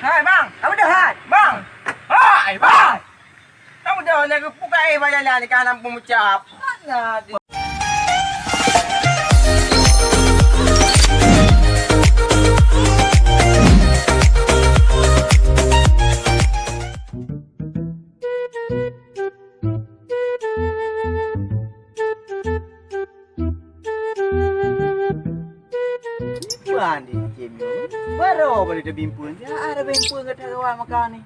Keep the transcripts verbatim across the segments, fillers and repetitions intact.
Hai, bang! Kamu dah hai! Bang! Hai, bang! Kamu dah nak buka eh bayaran ni kan lampu mecap. Mana dia? Iban di cem nyoe. Baroe bari teubimpeuen, ya ada bimpeuen gata gawa makan ni.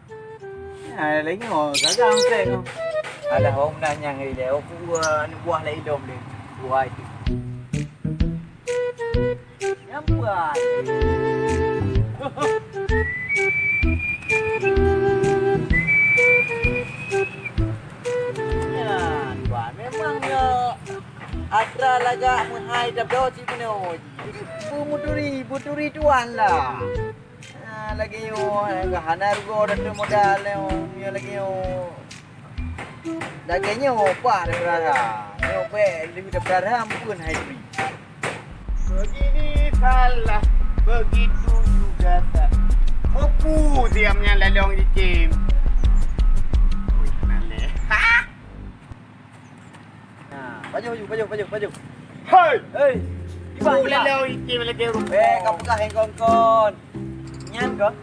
Nah, lagi nyoe gagang seng nyoe. Alah, wong nanyang ri lé, wong kuwa ni buah lé ilom deh. Buah itu. Nyampai. Nyan, bah, memang nyoe atra lagak meuhai dabdok cit keunoe. Beumuturi, beuturi tuan lah. Ah, lagèe nyoe, hana rugoe datang modal nyoe, nyoe lagèe nyoe. Lagèe nyoe, pah, dara. Nyoe bèk, leuh dara, ampôn hai bri. Begini salah, begitu juga salah. Meupeu siam nyan lalong jicém. Wih, nalèe. Ha! Nah, pajoh ju, pajoh, pajoh, pajoh. Hei! Hei! Iban, iban. Lalong jicém lagèe ureueng. Eh, ka peugah hai kon-kon. Nyan kon,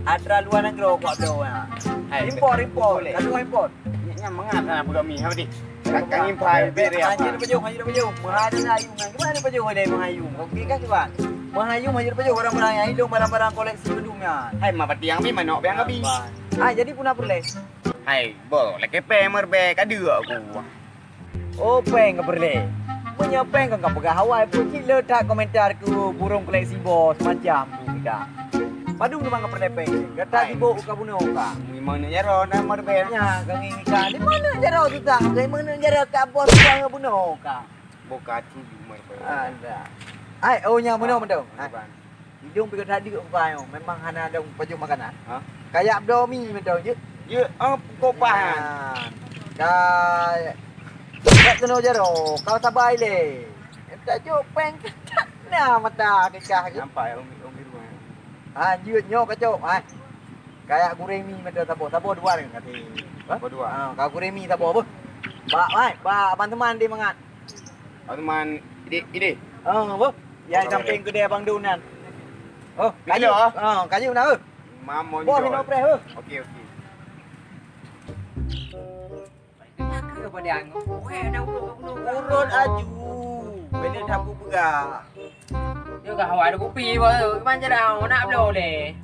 atra luwa nanggroe kok tu, ha. Hai, impor, impor. Boleh. Lalu impor. Nyan mangat hana peugah mi, ha, Dik. Ka, ka ngimpah, ha, beri apa? Hanya pajoh, hanya pajoh. Meuhai na ayum nyan. Gimana pajoh ada meuhai ayum? Kau kira kan, Iban? Meuhai ayum hanya pajoh barang-barang nyan. Ilong barang-barang koleksi bedung nyan. Hai, ma pati nyang bi manok biang abi. Ah, jadi puna peureulèe. Hai, boh, lakèe pèng meureubaih ka deuk aku. Oh, pèng ka peureulèe. Meunyoe pèng kon ka peugah awai, peue cit le that komentar keu burông koleksi boh seumacam tu mita. Padum teuma ka peureulèe pèng. Gata sibok ka bunoe ka. Limong neuk jaroe na meureubaih. Nya, ka ngieng ka. Limong neuk jaroe susah. Limong neuk jaroe ka boh suah bunoe ka. Boh ka tuju meureubaih. Ada. Ai, oh, nya bunoe mantong. Hai. Idong pih ka tadi kat kupa nyoe, memang hana dong pajoh makanan. Ha? Kayak bloe mi mantong jeuet. Jeuet, ah, pukul pahan. Nah, ka, ka keunoe jaroe, ka sabai lé. Tajok pèng ka na mata kekah jeuet. Nampak ya, Umi, Umi rumah. Ha, jeuet nyoe kacok, ha. Kayak goreng mi mantong saboh, saboh dua ringgit kati. Ha? Saboh dua. Ha, ka goreng mi saboh beuh. Bak, hai, bak teman-teman di mangat. Osman, ide, ide. Oh, boh. Ya, samping kedai Abang Dun nyan. Oh, kayu. Betul, ah? Ah, kayu na, eh. Mamo. Boh, hino preh, eh. Okey, okey. Urut aju. Bila dah aku peugah. Dia ka hawa ada kopi, boh. Macam dah nak bloe leh.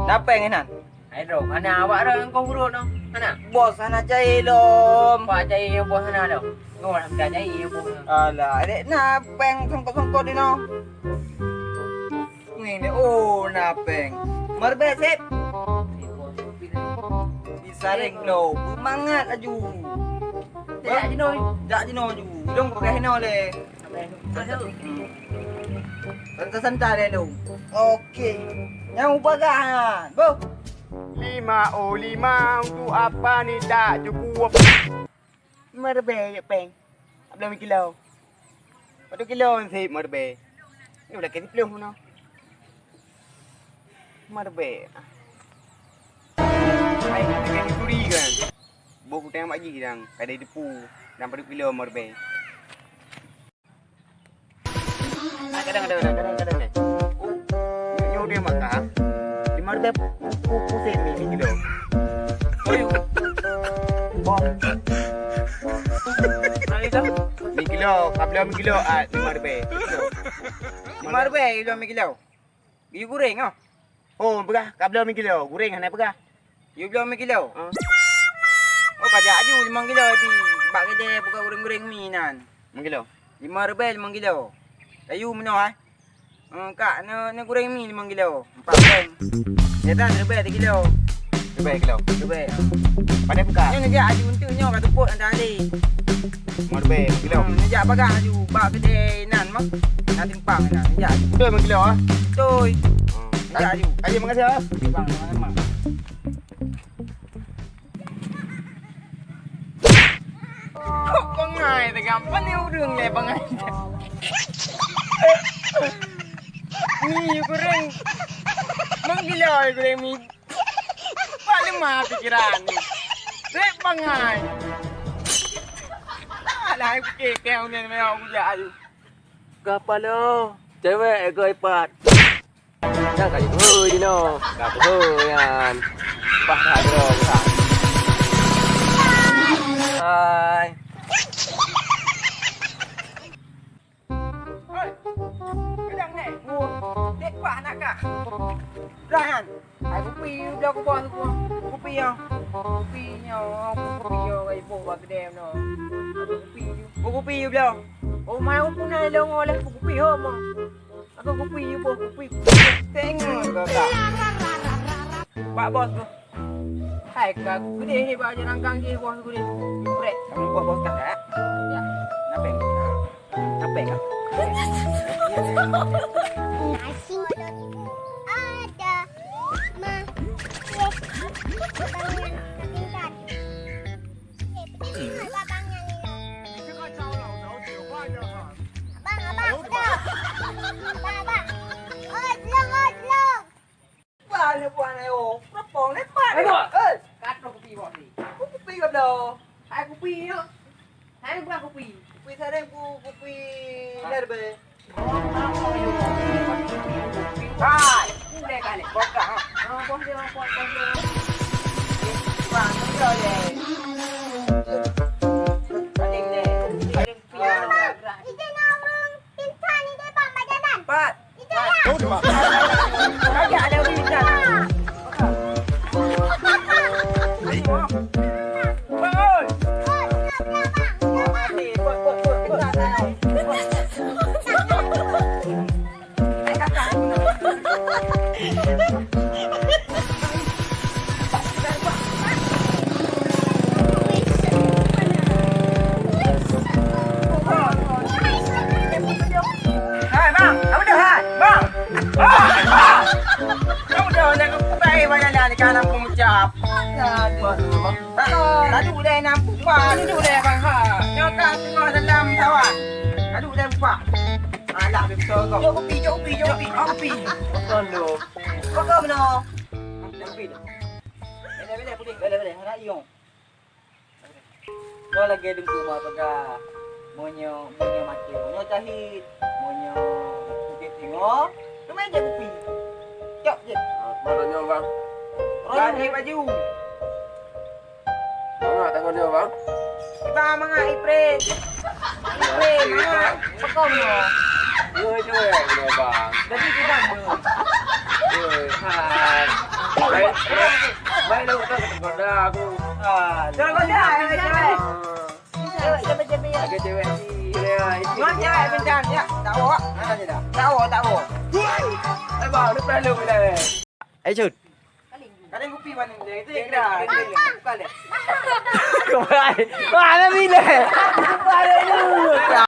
Dapet nginan. Hai, Bro, hana awak dah engkau urut tu? Hana? Bos, hana jai lom. Pak jai bos hana dah. Kau nak minta jai bos. Alah, dek na pèng songkot-songkot di no. Ni, ni, oh, na pèng. Meureubaih sép. Bisa ring lo, mangat aju. Jak jinoe. Jak jinoe aju. Dong pakai hino le. Santai-santai deh lu. Okey. Nyang ubagan, boh. Lima oh lima untuk apa ni tak cukup? Meureubaih pèng. Belum kilo. Satu kilo sih meureubaih. Ni udah kasi puluh mana? Meureubaih. Hai, kena curi kan? Boh hutang mak jih dang, kadai depu, dang padub kilo meureubaih. Ah, kadang, kadang, kadang, kadang, kadang, eh. Oh, nyoe, nyoe dia makan. Lima ribèe pu-, pu-, pusing ni, ni kilo. Ayo. Bom. Hari tu? Ni kilo, kabel ni kilo, ah, lima ribèe. Lima ribèe kilo, ni kilo. Yue goreng ah. Oh, peugah, kabel ni kilo, goreng hana peugah. Yue bloe mi kilo? Ha. Oh, kajak aju limong kilo Abi. Bak keudè buka goreng-goreng mi nan. Limong kilo? Lima ribèe limong kilo. Kayu meunoe, eh. Eh, kak, ne, ne goreng mi limong kilo. Empat pèng. Ya kan, ribèe sikilo. Ribèe kilo? Ribèe, ha. Pandai buka? Nyoe neujak aju untuk nyoe ka teupot nan tadi. Lima ribèe kilo? Hmm, neujak bagah aju bak keudè nan mah. Nan simpang nan, neujak aju. Beutôi limong kilo, eh? Beutôi. Hmm. Neujak aju. Kayu, makasih, eh. Bang, sama-sama. Kok bangai tegampang ni ureueng lé bangai. Mi goreng. Mang gila goreng mi. Ma pikiran ni. Trép bangai. Alah, aku kekeh ni memang aku jak tu. Kapalo, cewek ke ipat. Nyang ka jihôi jinoe, ka jihôi nyan. Pah that droe pah. Hai. Hei, keudang nèh, bu, dek pah aneuk kah? Dah nyan. Hai kupi, blah kubah tu, kupi nyoe. Kupi nyoe, kupi nyoe, kai boh bak keudè nyoe. Kupi, kupi blah. Oh, mai aku pun na lôn oleh kupi ho mo. Aku kupi, boh kupi. Tengok kau tak. Pak bos tu. Hai ka gede ni bak jalan gang je bos gede. Brek. Kamu buat bos tak? Ya. Kenapa? Capek kan? Asing. Ada. Ma. Yes. Abang yang tak pintar. Eh, betul ingat abang yang ni. Abang, abang, udah. Abang, abang. Oi, belum, oi, belum. Bah, ni buah ni, oh. Berapa ni, Pak? Eh, Bos. Eh. Kat kupi, Bos, ni. Kupi ke belum? Hai kupi ni. Hai buah kupi. Kupi sareng ku, kupi nerbe. Hai, boleh kali. Bos dah, ha. Ha, bos dia, bos, bos dia. Bang, bos dia. Paling deh. Paling pian. Bang, itu nak urang pingsan ni deh, Bang, badan. Pat. Hai, bang, apa tu, hai? Bang! Ah, ah! Kamu dah nak kutai banyak dah ni, kalau aku ucap. Aduh, bang. Aduh, dah nampak, aduh, dah, bang, ha. Nyoka tengah dalam sawah. Aduh, dah buka. Alah, betul kau. Jom kopi, jom kopi, jom kopi. Jom kopi. Betul tu. Kau kau mana? Jom kopi tu. Bila, bila, putih. Bila, bila. Nak iong. Nyoe lagèe Teungku Umar peugah, meunyoe, meunyoe maté, meunyoe syahid, meunyoe udép singoh, teumèe jép kupi. Cok jép. Mana nyoe, bang? Roh baju. Mana tangan nyoe, bang? Bang, mangat Iprit. Iprit, mangat. Peukong nyoe. Nyoe, nyoe, nyoe, bang. Jadi, kita nyoe. Nyoe, hai. Baik, baik. Mai lôn ka keuteuk goda aku. Ah, jangan goda, eh, cewek. Cewek, cewek, cewek. Ada cewek ni, ya, itu. Mana cewek pintar, ya? Tak bawa. Mana dia dah? Tak bawa, tak bawa. Eh, bang, dia pernah lom dah, eh. Eh, Cut. Kalian kupi mana ni? Itu yang kena. Kembali. Mana bila? Mana dulu?